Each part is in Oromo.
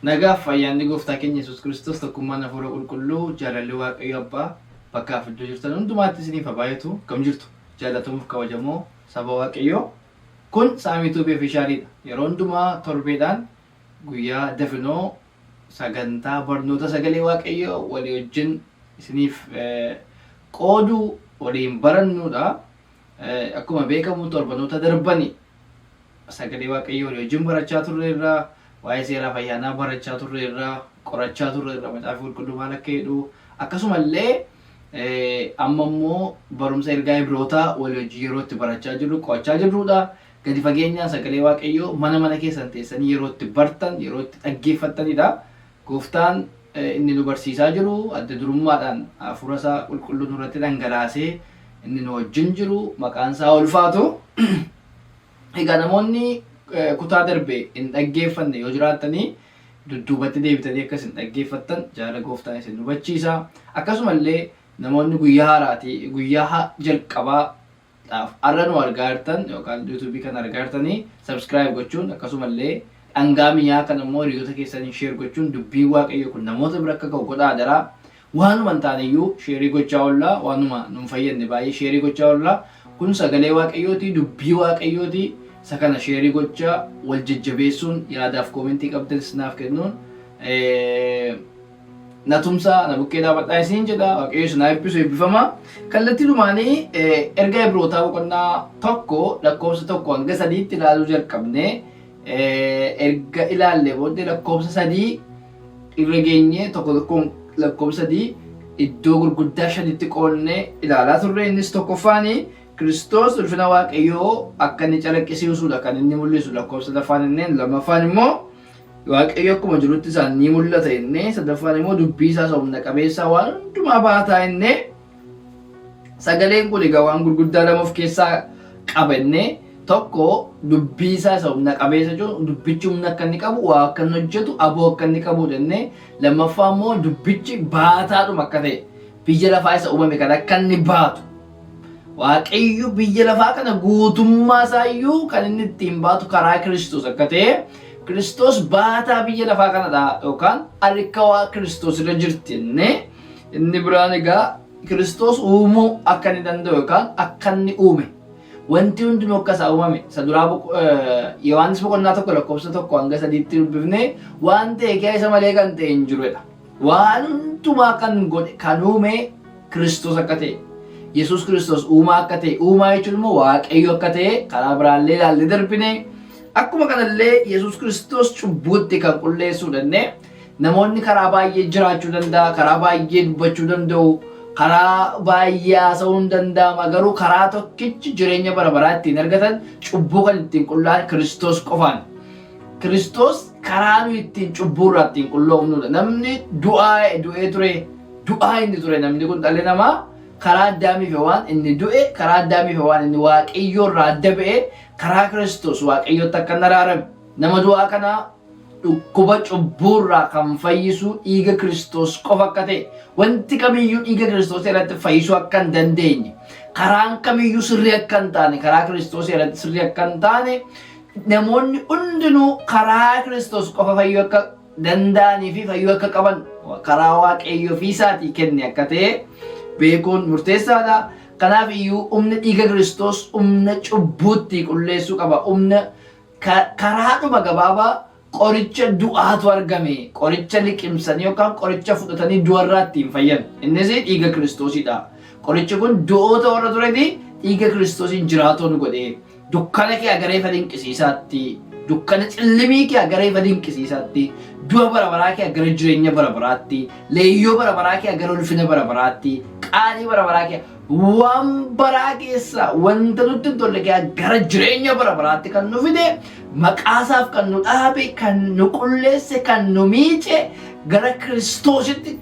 Nagaaf ayyaanni gooftaa keenya Yesuus Kiristoos tokkummaan hafuura qulqulluu jaalalli Waaqayyo Abbaa bakkaaf iddoo jirtan hundumaatti isiniif haa baay'atu. Akkam jirtu? Jaallatamuuf kabajamoo saba Waaqayyoo. Kun Saamii Tuubii Ofishaaliidha. Yeroo hundumaa torbeedhaan guyyaa dafinoo sagantaa barnoota sagalee Waaqayyoo walii wajjin isiniif qooduu waliin barannuudha. Akkuma beekamu torbanoota darbani sagalee Waaqayyoo walii wajjin barachaa turreerra, waa'ee seeraaf ayyaanaa barachaa turreerra, qorachaa turreerra macaafa qulqulluu maal akka jedhu akkasumallee amma immoo barumsa ergaa Ibrootaa walii wajjin yeroo itti barachaa jirru qo'achaa jirrudha. Gadi fageenyaan sagalee Waaqayyoo mana mana keessan teessanii yeroo itti bartan yeroo itti dhaggeeffattanidha. Gooftaan inni nu barsiisaa jiru adda durummaadhaan hafuura isaa qulqulluu nurratti dhangalaasee inni nu wajjin jiru maqaan isaa ulfaatu. Egaa namoonni kutaa darbe hin dhaggeeffanne yoo jiraattanii dudduubatti deebitanii akkas hin dhaggeeffattan jaala gooftaan isin hubachiisa. Akkasumallee namoonni guyyaa haaraatii guyyaa jalqabaa dhaaf har'a nu argaa jirtan yookaan YouTube kana argaa jirtanii subscribe gochuun akkasumallee dhangaa mi'aa kana immoo hiriyoota keessanii share gochuun dubbiin waaqayyoo kun namoota bira akka ga'u godhaa adaraa. Waanuma hin taane iyyuu sheerii gochaa oolla, waanuma nu hin fayyadne baay'ee sheerii gochaa oolla. Kun sagalee waaqayyooti, dubbii waaqayyooti. Isa kana sheerii gochaa wal jajjabeessuun yaadaaf koomentii qabdanis naaf kennuun na tumsaa na bukkee dhaabadhaa isiniin jedha. Waaqayyo isin haa eebbisu eebbifamaa. Kallattii dhumaanii erga Ibrootaa boqonnaa 1 lakkoofsa 1 hanga 3tti ilaaluu jalqabne erga ilaallee booddee lakkoofsa 3 irra geenye tokko tokkoon lakkoofsa 3 iddoo gurguddaa shanitti qoodnee ilaalaa turre. Innis tokkoffaan Kiristoos ulfina Waaqayyoo akka inni calaqqisiisudha kan inni mul'isu lakkoofsa sadaffaan inneen, lammaffaan immoo Waaqayyo akkuma jirutti isaan ni mul'ata innee, sadaffaan immoo dubbii isaa humna qabeessaa waan hundumaa baataa innee. Sagaleen kun egaa waan gurguddaa lama of keessaa qaba innee, tokko dubbii isaa isa humna qabeessa jechuun dubbichi humna akka inni qabu, waa akka inni hojjetu, aboo akka inni qabu jennee, lammaffaa immoo dubbichi baataadhuma akka ta'e, biyya lafaa isa uumame kan akka inni baatu, Waaqayyo biyya lafaa kana guutummaa isaa iyyuu kan inni ittiin baatu karaa Kiristoos akka ta'e, Kiristoos baataa biyya lafaa kanadha yookaan harka waa Kiristoos irra jirti jennee. Inni biraan egaa Kiristoos uumuu akka inni danda'u yookaan akka inni uume wanti hundinuu akka isaa uumame isa duraa Yohaannis boqonnaa 1 lakkoofsa 1 hanga 3tti dubbifne waan ta'e kee isa malee kan ta'e hin jirudha. Waan hundumaa kan godhe kan uume Kiristoos akka ta'e Yesuus Kiristoos uumaa akka ta'e, uumaa jechuun immoo Waaqayyo akka ta'e karaa biraallee ilaallee darbine. Akkuma kanallee Yesuus Kiristoos cubbuutti kan qulleessuu danda'e. Namoonni karaa baay'ee jiraachuu danda'a, karaa baay'ee dubbachuu danda'u, karaa baay'ee haasa'uu hin danda'ama. Garuu karaa tokkichi jireenya bara baraa ittiin argatan cubbuu kan ittiin qullaa'an Kiristoos qofaan. Kiristoos karaa nuyi ittiin cubbuu irraa ittiin qulloofnudha. Namni du'aa du'ee ture, du'aa inni ture namni kun dhalli namaa karaa Addaamii fi Hewaan inni du'e, karaa Addaamii fi Hewaan inni Waaqayyoo irraa adda ba'e, karaa Kiristoos Waaqayyootti akka inni araarame. Nama du'aa kana dhukkuba cubbuurraa kan fayyisu dhiiga Kiristoos qofa akka ta'e, wanti kamiyyuu dhiiga Kiristoos irratti fayyisuu akka hin dandeenye, karaan kamiyyuu sirrii akka hin taane, karaa Kiristoos irratti sirrii akka hin taane, namoonni hundinuu karaa Kiristoos qofa fayyuu akka danda'anii fi fayyuu akka qaban karaa Waaqayyo ofii isaatii kenne akka ta'e beekuun murteessaadha. Kanaaf iyyuu humni dhiiga Kiristoos humna cubbuutti qulleessuu qaba. Humna Karaadhuma gabaabaa qoricha du'aatu argame. Qoricha liqimsanii yookaan qoricha fudhatanii du'arraa ittiin fayyan. Innis dhiiga Kiristoosidha. Qorichi kun du'oota warra tureti dhiiga Kiristoosiin jiraatoo nu godhe. Dukkana kee gara ifa dinqisiisaatti, dukkana cillimii kee gara ifa dinqisiisaatti, du'a bara baraa kee gara jireenya bara baraatti, leeyyoo bara baraa kee gara ulfina bara baraatti, qaanii bara baraa kee waan baraa keessaa wanta nutti hin tolle keessaa gara jireenya bara baraatti kan nu fide, maqaasaaf kan nu dhaabe, kan nu qulleesse, kan nu miice, gara Kiristoositti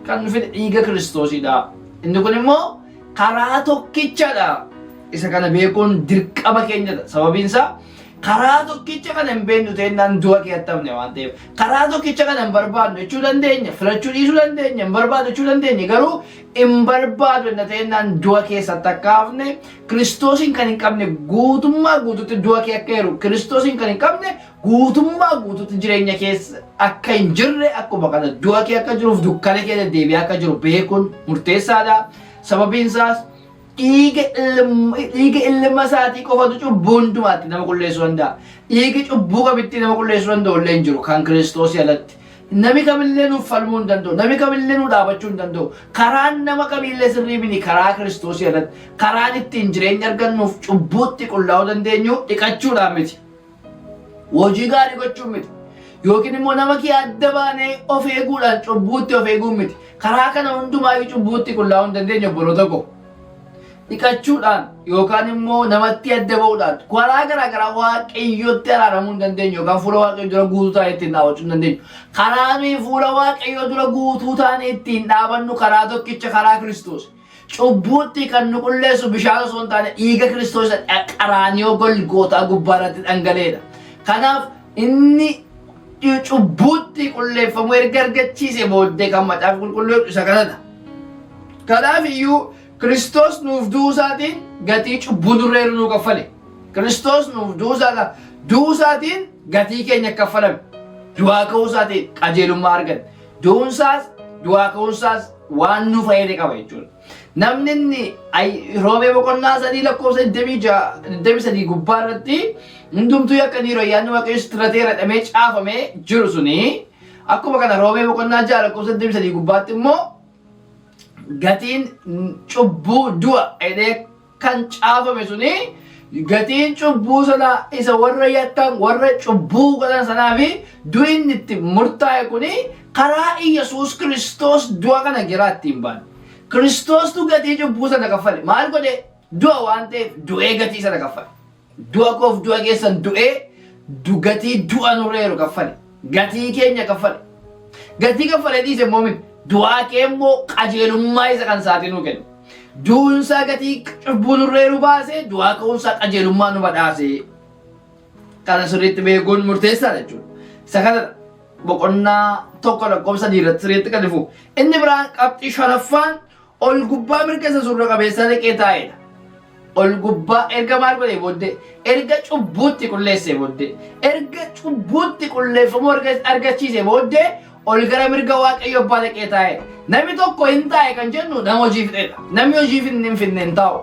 kan nu fide dhiiga Kiristoosidha. Inni kun immoo karaa tokkichadha. Isa kana beekuun dirqama keenyadha. Sababiin isaa Karaa tokkicha kana hin beeknu ta'ennaan du'a keessatti hafne waan ta'eef karaa tokkicha kana hin barbaadnu jechuu dandeenya, filachuu dhiisuu dandeenya, hin barbaadu jechuu dandeenya, garuu hin barbaadu jenna ta'ennaan du'a keessatti akka hafne, Kiristoosiin kan hin qabne guutummaa guututti du'a kee akka jiru, Kiristoosiin kan hin qabne guutummaa guututti jireenya keessa akka hin jirre, akkuma kana du'a kee akka jiruuf dukkana kee deddeebi'aa akka jiru beekuun murteessaadha. Sababiin isaas dhiiga ilma isaatii qofatu cubbuu hundumaatti nama qulleessuu danda'a. Dhiigi cubbuu kamitti nama qulleessuu danda'u illee hin jiru kan Kiristoosii alatti. Nami kamillee nuuf falmuu hin danda'u. Nami kamillee nu dhaabachuu hin danda'u. Karaan nama kamiillee sirrii miti karaa Kiristoosii alatti. Karaan ittiin jireenya argannuuf cubbuutti qullaa'uu dandeenyu dhiqachuudhaan miti. Hojii gaarii gochuun miti. Yookiin immoo nama kee adda baanee of eeguudhaan cubbuutti of eeguun miti. Karaa kana hundumaayyuu cubbuutti qullaa'uu hin dandeenyu, obboloota koo. Dhiqachuudhaan yookaan immoo namatti adda ba'uudhaan karaa garaa garaa Waaqayyotti araaramuu hin dandeenyu yookaan fuula Waaqayyoo dura guutuu taanee ittiin dhaabachuu hin dandeenyu. Karaa nuyi fuula Waaqayyoo dura guutuu taanee ittiin dhaabannu karaa tokkicha, karaa Kiristoos. Cubbuutti kan nu qulleessu bishaan osoo hin taane dhiiga Kiristoos isa qaraaniyoo Golgootaa gubbaa irratti dhangala'edha. Kanaaf inni cubbuutti qulleeffamuu erga argachiise booddee kan Macaafa Qulqulluu isa kanadha. Kanaaf iyyuu Kiristoos nuuf du'uu isaatiin gatii cubbuu nurra jiru nuu kaffale. Kiristoos nuuf du'uu isaatiin gatii keenya kaffalame. Du'aa ka'uu isaatiin qajeelummaa arganne. Du'uunsaas du'aa ka'uunsaas waan nu fayyade qaba jechuudha. Namni inni Roomee boqonnaa 3 lakkoofsa 26 23 gubbaa irratti hundumtuu yakka niiru ayyaanni Waaqayyo sitirateera jedhamee caafamee jiru suni, akkuma kana Roomee boqonnaa 6 lakkoofsa 23 gubbaatti immoo gatiin cubbuu du'a jedhee kan caafame suni, gatiin cubbuu sana isa warra yakkan, warra cubbuu godhan sanaa fi du'i inni itti murtaa'e kuni karaa Iyyasuus Kiristoos du'a kana giraa ittiin baane. Kiristoostu gatii cubbuu sana kaffale. Maal godhe? Du'a waan ta'eef du'ee gatii sana kaffale. Du'a koof du'a keessan du'ee gatii du'a nurra jiru kaffale. Gatii keenya kaffale. Gatii kaffalee dhiise immoo miti. Du'aa kee immoo qajeelummaa isa kan isaatii nuu kenna. Du'uunsaa gatii cubbuu nurra jiru baasee, du'aa ka'uunsaa qajeelummaa nu badhaase. Kana sirriitti beekuun murteessaadha jechuudha. Isa kanadha. Boqonnaa 1 lakkoofsa 3 irratti sirriitti kan ifu. Inni biraan qabxii shanaffaan ol gubbaa mirga isa surra qabeessaa dhaqee taa'edha. Ol gubbaa erga maal godhee booddee, erga cubbuutti qulleessee booddee, erga cubbuutti qulleeffamuu argachiisee booddee ol gara mirga Waaqayyo abbaa dhaqee taa'edha. Namni tokko hin taa'e kan jennu nama hojii fixedha. Namni hojii hin finne hin taa'u.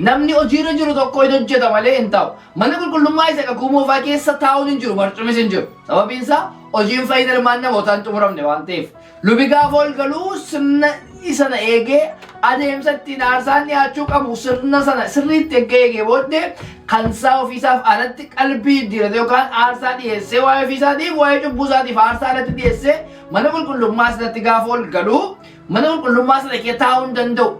Namni hojiirra jiru tokko hin hojjeta malee hin taa'u. Mana qulqullummaa isa kakuu moofaa keessa taa'uun hin jiru, barcumis hin jiru. Sababiin isaa hojiin fayyina ilmaan namootaa hin xumuramne waan ta'eef. Lubi gaafa ol galuu sirna sana eegee, adeemsa ittiin aarsaan dhiyaachuu qabu sirna sana sirriitti erga eegee booddee kan isaa ofiisaaf alatti qalbii jijjiirate yookaan aarsaa dhiyeessee, waa'ee ofiisaatiif waa'ee cubbuu isaatiif aarsaa alatti dhiyeessee mana qulqullummaa sanatti gaafa ol galuu mana qulqullummaa sana keessa taa'uu hin danda'u.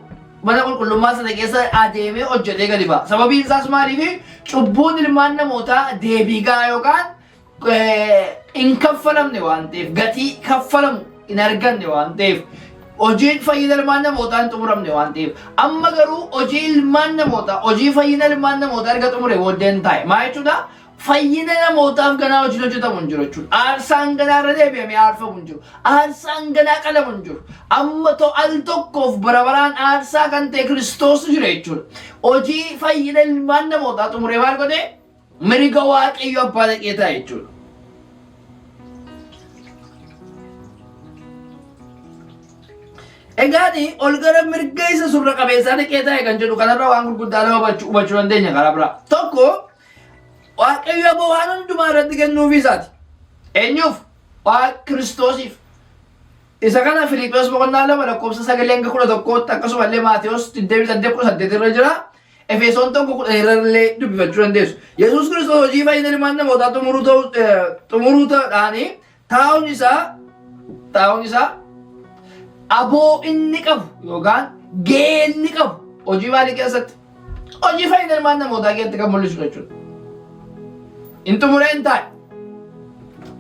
Mana qulqullummaa sana keessa adeemee hojjetee gadi ba'a. Sababiin isaas maaliif? Cubbuun ilmaan namootaa deebii gahaa yookaan hin kaffalamne waan ta'eef, gatii kaffalamu hin arganne waan ta'eef, hojiin fayyina ilmaan namootaa hin xumuramne waan ta'eef. Amma garuu hojii ilmaan namootaa, hojii fayyina ilmaan namootaa erga xumure booddeen taa'e. Maal jechuudha? Fayyina namootaaf ganaa hojiin hojjetamu hin jiru jechuudha. Aarsaan ganaa irra deebi'amee aarfamu hin jiru. Aarsaan ganaa qalamu hin jiru. Amma al tokkoof bara baraan aarsaa kan ta'e Kiristoostu jira jechuudha. Hojii fayyina ilmaan namootaa xumuree maal godhee? Mirga Waaqayyo abbaa dhaqee taa'e jechuudha. Egaani ol gara mirga isa surra qabeessaa dhaqee taa'e kan jedhu kanarra waan gurguddaa lama hubachuu dandeenya karaa biraa. Tokko, Waaqayyo aboo waan hundumaa irratti kennuufii isaati. Eenyuuf? Waaqa Kiristoosiif. Isa kana Filiiphoos boqonnaa 2 lakkoofsa 9 hanga 11tti, akkasuma illee Maatewos 28 18 irra jira. Efesoon 1 10 irra illee dubbifachuu dandeessu. Yesuus Kiristoos hojii fayyina ilmaan namootaa xumuruu ta'uudhaan taa'uun isaa aboo inni qabu yookaan gahee inni qabu hojii maalii keessatti? Hojii fayyina ilmaan namootaa keessatti kan mul'isu jechuudha. Hin xumuree hin taa'e.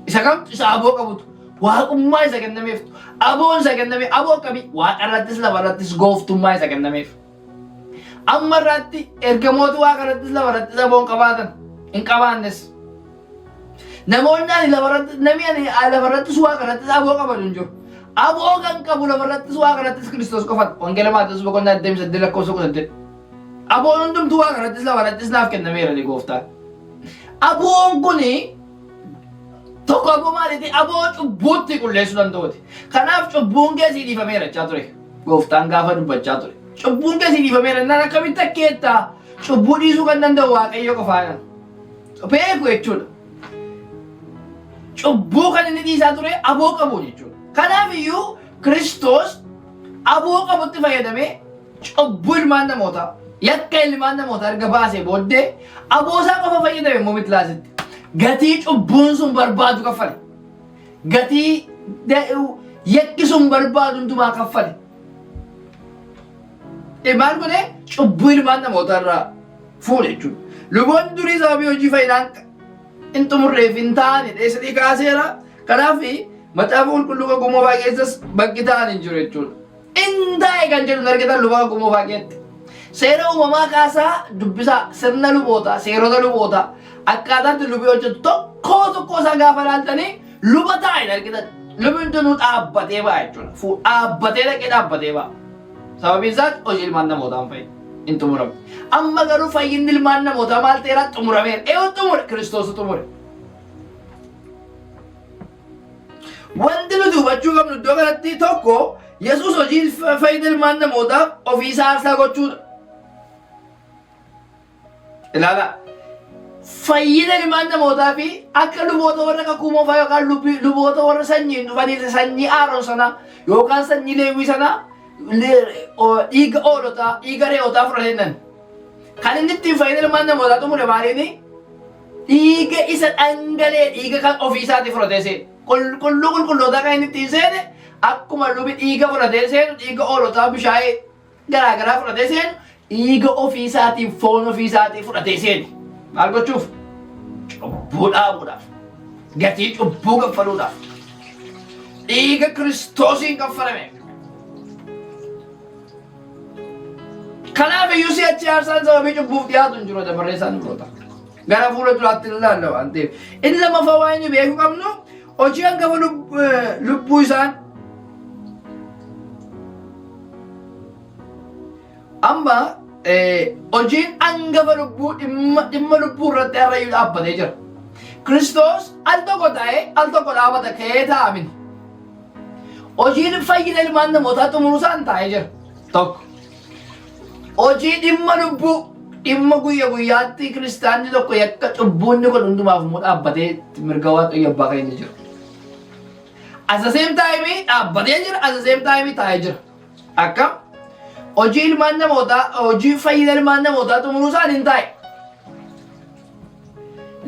Isa kamtu? Isa aboo qabutu. Waaqummaa isa kennameeftu. Aboon isa kenname aboo akkamii? Waaqa irrattis lafa irrattis gooftummaa isa kennameef. Amma irratti ergamooti waaqa irrattis lafa irrattis aboon qabaatan. Hin qabaannes. Namoonni ani lafarratti namni ani lafarrattis waaqarrattis aboo qaban hin jiru. Aboo kan qabu lafarrattis waaqarrattis Kiristoos qofadha. Wangeela Maatewos boqonnaa 28 lakkoofsa 18. Aboon hundumtuu waaqarrattis lafarrattis naaf kennameera ni gooftaan. Aboon kuni tokko aboo maaliiti? Aboo cubbuutti qulleessuu danda'uuti. Kanaaf cubbuun kee sii dhiifameera jechaa ture. Gooftaan gaafa dubbachaa ture. Cubbuun kee sii dhiifameera jennaan akkamitti akkeetta? Cubbuu dhiisuu kan danda'u Waaqayyo qofaadha. Beeku jechuudha. Cubbuu kan inni dhiisaa ture aboo qabuun jechuudha. Kanaaf iyyuu Kiristoos aboo qabutti fayyadamee cubbuu ilmaan namootaa yakka ilmaan namootaa erga baasee booddee aboo isaa qofa fayyadame immoo miti laasitti. Gatii cubbuun sun barbaadu kaffale. Gatii yakki sun barbaadu hundumaa kaffale. Maal godhe cubbuu ilmaan namootaa irraa fuudhe jechuudha. Luboonni durii sababii hojii fayyinaan hin xumurreef hin taane dheessanii kaaseera. Kanaaf macaafa qulqulluu kakuu moofaa keessas bakki ta'an hin jiru jechuudha. In taa'e kan jedhu hin argitan luba kakuu moofaa keessatti. Seera uumamaa kaasaa dubbisaa sirna lubootaa seerota lubootaa akkaataa itti lubi hojjetu tokkoo tokkoo isaa gaafa ilaaltanii luba taa'e hin argitan. Lubni hundinuu dhaabbatee ba'a jechuudha. Fuu dhaabbatee dhaqee dhaabbatee ba'a. Sababiin isaas hojii ilmaan namootaa hin fayyine. Hin xumuramne. Amma garuu fayyinni ilmaan namootaa maal ta'eera? Xumurameera. Eenyu xumure? Kiristoosu xumure. Wanti nuti hubachuu qabnu iddoo kanatti tokko Yesuus hojii fayyina ilmaan namootaaf ofii isaa aarsaa gochuudha. Ilaalaa. Fayyina ilmaan namootaa fi akka luboota warra kakuu moofaa yookaan luboota warra sanyiin dhufanii sanyii Aaroon sanaa yookaan sanyii Leewwii sanaa dhiiga oolotaa, dhiiga re'ootaa fudhatee Kan inni ittiin fayyina ilmaan namootaa xumure maaliini? Dhiiga isa dhangalee dhiiga kan ofii isaatii fudhatee seene. Qulqulluu qulqullootaa kan inni ittiin seene akkuma lubi dhiiga fudhatee seenu dhiiga oolotaa bishaayee garaa garaa fudhatee seenu dhiiga ofii isaatiin foon ofii isaatii fudhatee seene. Maal gochuuf? Cubbuu dhaabuudhaaf. Gatii cubbuu kaffaluudhaaf. Dhiiga Kiristoosiin kaffalame. Kanaaf iyyuu si'achi aarsaan sababii cubbuuf dhiyaatu hin jiru barreessaan Ibroota. Gara fuula duraatti hin ilaalla waan ta'eef. Inni lammaffaa waan inni beekuu qabnu hojii hangafa lubbuu isaan amma hojiin hangafa lubbuu dhimma lubbuu irratti har'ayyuu dhaabbatee jira. Kiristoos al tokko taa'ee al tokko dhaabata ka'ee taa'a miti. Hojiin fayyina ilmaan namootaa xumuruu isaan taa'ee jira. Tokko. Hojii dhimma lubbuu dhimma guyya guyyaatti kiristaanni tokko yakka cubbuu inni godhu hundumaaf immoo dhaabbatee mirga waaqayyo abbaa kan inni jiru. At the same time dhaabbatee jira, at the same time taa'ee jira. Akka hojii ilmaan namootaa hojii fayyina ilmaan namootaa xumuruu isaan hin taa'e.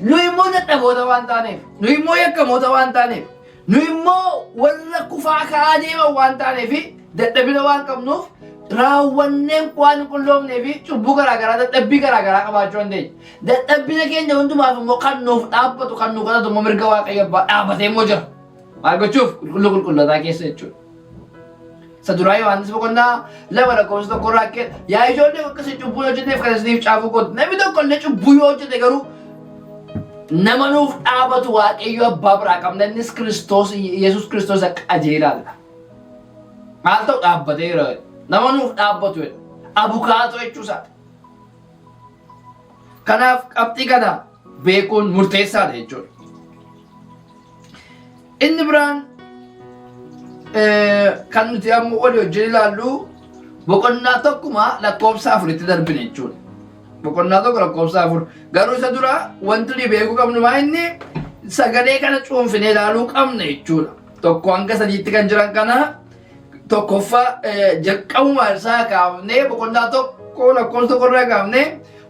Nu immoo dadhaboota waan taaneef, nu immoo yakkamoota waan taaneef, nu immoo warra kufaa ka'aa deeman waan taaneef dadhabina waan qabnuuf raawwannee waan hin qulloofnee fi cubbuu garaa garaa dadhabbii garaa garaa qabaachuu dandeenya. Dadhabbina keenya hundumaaf immoo kan nuuf dhaabbatu kan nu kadhatu immoo mirga Waaqayyo abbaa dhaabbatee immoo jira. Maal gochuuf qulqulluu qulqullootaa keessa jechuudha. Isa duraa Yohaannis boqonnaa 2 lakkoofsa 1 irraa akka yaa ijoollee akka isin cubbuu hin hojjenneef kan isiniif caafuu kooti. Namni tokko illee cubbuu yoo hojjete garuu nama nuuf dhaabatu Waaqayyo abbaa biraa qabna innis Kiristoos Yesuus Kiristoos akka qajeelaadha. Maal ta'u dhaabbateera nama nuuf dhaabbatu jedha. Abukaatoo jechuu isaati. Kanaaf qabxii kana beekuun murteessaadha jechuudha. Inni biraan kan nuti amma walii wajjin ilaallu boqonnaa tokkuma lakkoofsa afuritti darbine jechuudha. Boqonnaa 1 lakkoofsa 4. Garuu isa dura wanti nuyi beekuu qabnu maa inni sagalee kana cuunfinee ilaaluu qabna jechuudha. Tokko hanga sadiitti kan jiran kana tokkoffaa jalqabuma isaa kaafnee boqonnaa 1 lakkoofsa 1 irraa kaafnee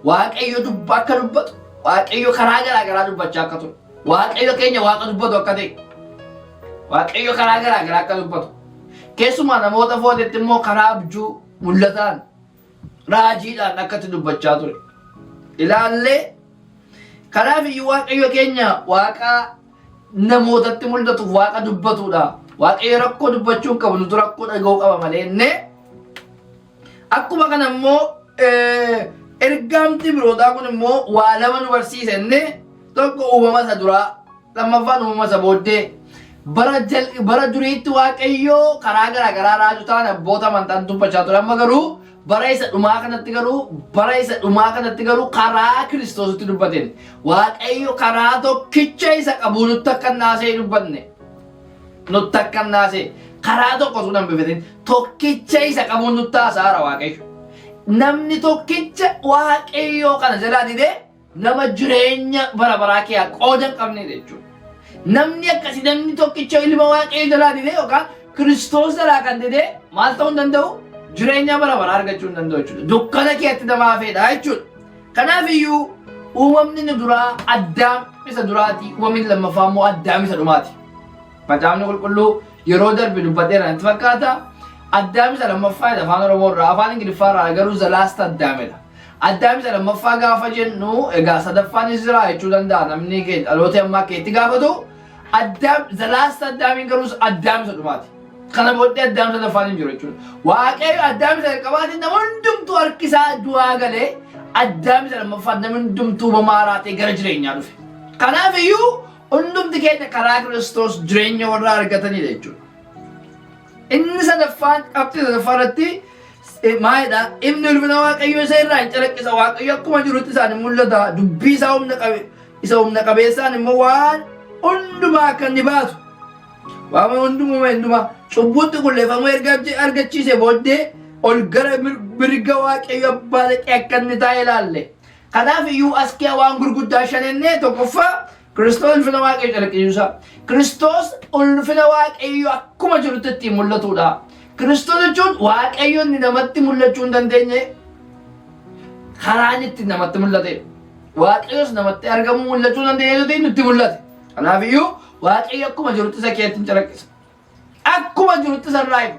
Waaqayyo dubba akka dubbatu Waaqayyo karaa garaa garaa dubbachaa akka ture. Waaqayyo keenya Waaqa dubbatu akka ta'e. Waaqayyo karaa garaa garaa akka dubbatu. Keessumaa namoota footetti immoo karaa abjuu mul'ataan raajiidhaan akka itti dubbachaa ture. Ilaallee kanaaf iyyuu Waaqayyo keenya Waaqa namootatti mul'atuuf Waaqa dubbatudha. Waaqayyo rakkoo dubbachuu hin qabu nutu rakkoo dhaga'uu qaba malee innee akkuma kana immoo Ergaamti Ibrootaa kun immoo waa lama nu barsiisa inni tokko uumama isa duraa lammaffaan uumama isa booddee. Bara jal, bara duriitti Waaqayyo karaa garaa garaa raajotaan abboota amantaan dubbachaa ture. Amma garuu bara isa dhumaa kanatti garuu bara isa dhumaa kanatti garuu karaa Kiristoositti dubbateen. Waaqayyo karaa tokkicha isa qabu nutti akka hin haasa'e dubbanne. Nutti akka hin haasa'e. Karaa tokko osoo hin hambifatin tokkicha isa qabu nutti haasa'aara Waaqayyo. Namni tokkicha Waaqayyoo kana jalaa didee nama jireenya bara baraa keessaa qooda hin qabnedha jechuudha. Namni akkasii namni tokkicha ilma Waaqayyoo jalaa didee yookaan Kiristoos jalaa kan didee maal ta'uu hin danda'u? Jireenya bara baraa argachuu hin danda'u jechuudha. Dukkana keetti nama hafeedha jechuudha. Kanaaf iyyuu uumamni inni duraa Addaam isa duraati, uumamni lammaffaa immoo Addaam isa dhumaati. Macaafni qulqulluu yeroo darbe dubbadheera natti fakkaata. Addaam isa lammaffaa afaan Oromoo irraa afaan Ingiliffaa irraa garuu the last Addaamidha. Addaam isa lammaffaa gaafa jennu egaa sadaffaanis jira jechuu danda'a namni keenya dhaloota ammaa keetti gaafatu. Addaam the last Addaamiin garuu Addaam isa dhumaati. Kana booddee Addaam sadaffaan hin jiru jechuudha. Waaqayyo Addaam isa jalqabaatiin nama hundumtuu harki isaa du'aa galee Addaam isa lammaffaan namni hundumtuu uumamaa haaraa ta'e gara jireenyaa dhufe. Kanaaf iyyuu hundumti keenya karaa Kiristoos jireenya warra argatanidha jechuudha. Inni sadaffaan qabxii sadaffaa irratti maalidha? Inni ulfina Waaqayyoo isa irraa hin calaqqisa. Waaqayyo akkuma jirutti isaan hin mul'ata. Dubbii isaa humna qabe isa humna qabeessaan immoo waan hundumaa akka inni baatu. Waan hundumaa hundumaa cubbuutti qulleeffamuu erga argachiise booddee ol gara mirga Waaqayyo abbaa dhaqee akka inni taa'e ilaalle. Kanaaf iyyuu as kee waan gurguddaa shanennee tokkoffaa Kiristoos ulfina Waaqayyo calaqqisiisuusaa. Kiristoos ulfina Waaqayyo akkuma jirutti ittiin mul'atudha. Kiristoos jechuun Waaqayyo inni namatti mul'achuu hin dandeenye karaa inni ittiin namatti mul'ate. Waaqayyos namatti argamuu mul'achuu hin dandeenye nutti mul'ate. Kanaaf iyyuu Waaqayyo akkuma jirutti isa keetti hin calaqqisa. Akkuma jirutti isa irraa ifa.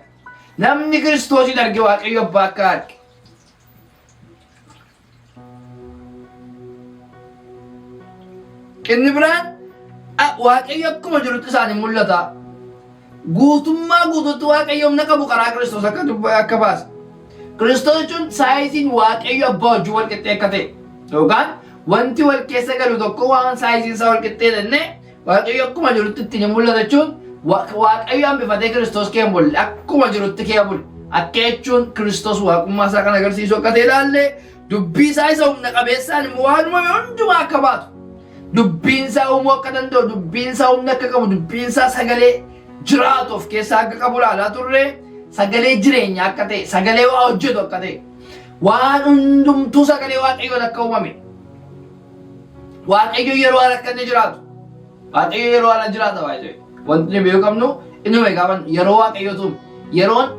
Namni Kiristoosiin arge Waaqayyo abbaa akka arge. Inni biraan Waaqayyo akkuma jirutti isaan hin mul'ata. Guutummaa guutuutti Waaqayyo humna qabu karaa Kiristoos akka akka baasa. Kiristoos jechuun saayiziin Waaqayyo abbaa wajjin wal qixxee akka ta'e yookaan wanti wal keessa galu tokko waan saayiziin isaa wal qixxee jennee Waaqayyo akkuma jirutti ittiin hin mul'ata jechuun Waaqayyo hambifatee Kiristoos kee hin bulle akkuma jirutti kee bule. Akka jechuun Kiristoos waaqummaa isaa kan agarsiisu akka ta'e ilaalle dubbii isaa isa humna qabeessaan immoo waan uumame hundumaa akka baatu. Dubbiin isaa uumuu akka danda'u, dubbiin isaa humna akka qabu, dubbiin isaa sagalee jiraatu of keessaa akka qabu ilaalaa turre sagalee jireenyaa akka ta'e, sagalee waa hojjetu akka ta'e, waan hundumtuu sagalee Waaqayyoon akka uumame. Waaqayyo yeroo ala akka inni jiraatu. Waaqayyo yeroo ala jiraata baay'ee. Wanti nuyi beekuu qabnu inni nuyi gaafa yeroo Waaqayyo tuume yeroon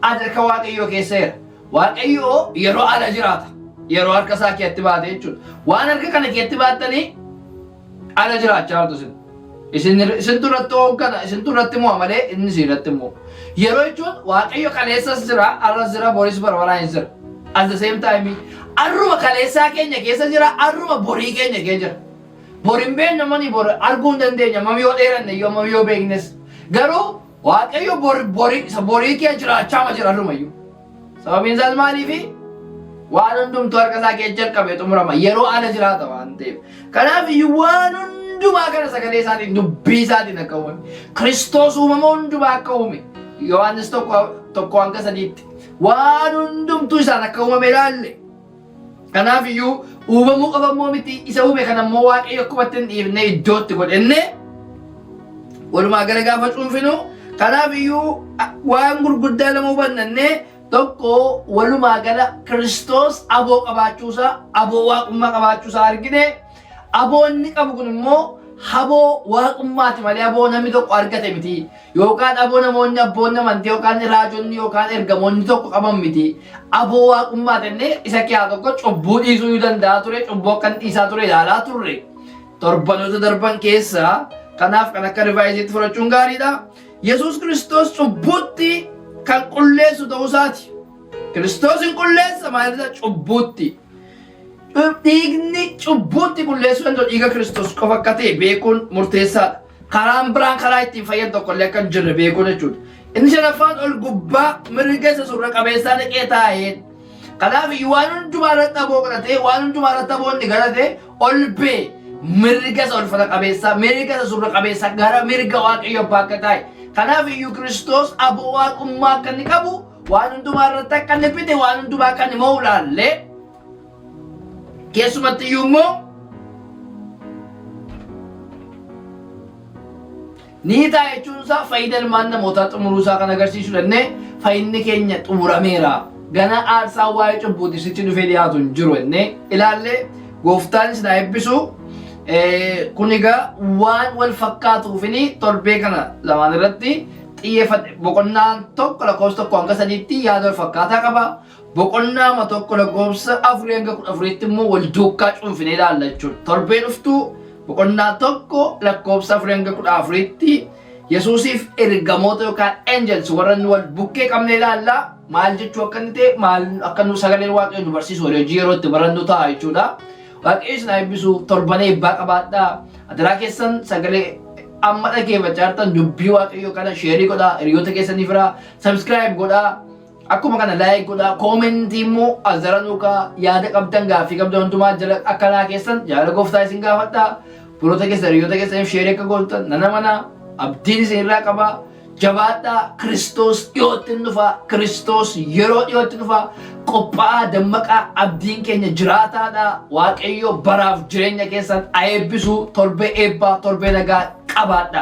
harka Waaqayyoo keessa jira. Waaqayyo yeroo ala jiraata. Yeroo harka isaa keetti baate jechuudha. Waan harka kana keetti baattanii ala jiraachaa jirtu isin. Isin isintu irratti hooggana, isintu irratti mo'a malee inni isin irratti immoo. Yeroo jechuun Waaqayyo kaleessas jira, arras jira, boris bara baraan hin jira. At the same time, arruma kaleessaa keenya keessa jira, arruma borii keenya keessa jira. Bor hin beeknu mani bor arguu hin dandeenya, mam yoo dheeranne iyyuu mam yoo beeknes. Garuu Waaqayyo bor borii isa borii kee jiraachaa ma jira arrumayyuu. Sababiin isaas maaliifi? Waan hundumtuu harka isaa keessa jalqabee xumurama. Yeroo ala jiraata waan ta'eef. Kanaaf iyyuu waan hundumaa kana sagalee isaatiin dubbii isaatiin akka uumame. Kiristoos uumama hundumaa akka uume. Yohaannis 1 hanga 3tti. Waan hundumtuu isaan akka uumame ilaalle. Kanaaf iyyuu uumamuu qofa immoo miti isa uume kana immoo Waaqayyo akkumatti hin dhiifne iddootti godhenne walumaa gala gaafa cuunfinu kanaaf iyyuu waan gurguddaa lama hubannannee tokko walumaa gala Kiristoos aboo qabaachuusaa aboo waaqummaa qabaachuusaa argine aboo inni qabu kun immoo haboo waaqummaati malee aboo namni tokko argate miti Yookaan aboo namoonni abboonni amantii yookaan raajonni yookaan ergamoonni tokko qaban miti. Aboo waaqummaa jennee isa keessaa tokko cubbuu dhiisuu ni danda'a ture, cubbuu akka inni dhiisaa ture ilaalaa turre. Torbanoota darban keessa kanaaf kan akka rivaayiziitti fudhachuun gaariidha. Yesuus Kiristoos cubbuutti kan qulleessu ta'uu isaati. Kiristoos hin qulleessa maalirra cubbuutti. Dhiigni cubbuutti qulleessuu danda'u dhiiga Kiristoos qofa akka ta'e beekuun murteessaadha. Karaan biraan karaa ittiin fayyan tokko illee akka hin jirre beekuun jechuudha. Inni shanaffaan ol gubbaa mirga isa surra qabeessaa dhaqee taa'een. Kanaaf iyyuu waan hundumaa irratti aboo godhatee waan hundumaa irratti aboo inni godhate ol bee mirga isa ulfina qabeessaa mirga isa surra qabeessaa gara mirga Waaqayyo abbaa akka taa'e. Kanaaf iyyuu Kiristoos aboo waaqummaa akka inni qabu waan hundumaa irratti akka inni bite waan hundumaa akka inni mo'u ilaallee keessumatti iyyuu immoo Ni ta'a jechuun isaa fayyina ilmaan namootaa xumuruu isaa kan agarsiisu jennee fayyinni keenya xumurameera. Gana aarsaa waa'ee cubbuutiif sichi dhufee dhiyaatu hin jiru jennee ilaallee gooftaan isin haa eebbisu. Kun egaa waan wal fakkaatuufini torbee kana lamaan irratti xiyyeeffadhe. Boqonnaan 1 lakkoofsa 1 hanga 3tti yaada wal fakkaataa qaba. Boqonnaama 1 lakkoofsa 4 hanga 14tti immoo wal duukaa cuunfinee ilaalla jechuudha. Torbee dhuftu boqonnaa 1 lakkoofsa 4 hanga 14tti Yesuusiif ergamoota yookaan angels warra nu wal bukkee qabne ilaalla. Maal jechuu akka inni ta'e maal akka nu sagaleen Waaqayyo nu barsiisu walii hojii yeroo itti barannu ta'a jechuudha. Waaqayyo isin haa eebbisu torban eebbaa qabaadhaa. Adaraa keessan sagalee amma dhaggeeffachaa jirtan dubbii Waaqayyo kana sheerii godhaa hiriyoota keessanii firaa subscribe godhaa. Akkuma kana like godhaa koomentii immoo as jala nuukaa yaada qabdan gaaffii qabdan hundumaa jala akkanaa keessan jaalala gooftaa isin gaafadha. Firoota keessan hiriyoota keessaniif sheerii akka gootan nan amana abdiin isin irraa qaba. Jabaadhaa Kiristoos dhiyootti hin dhufa Kiristoos yeroo dhiyootti dhufa qophaa'aa dammaqaa abdiin keenya jiraataadha Waaqayyo baraaf jireenya keessan haa eebbisu torbee eebbaa torbee nagaa qabaadha.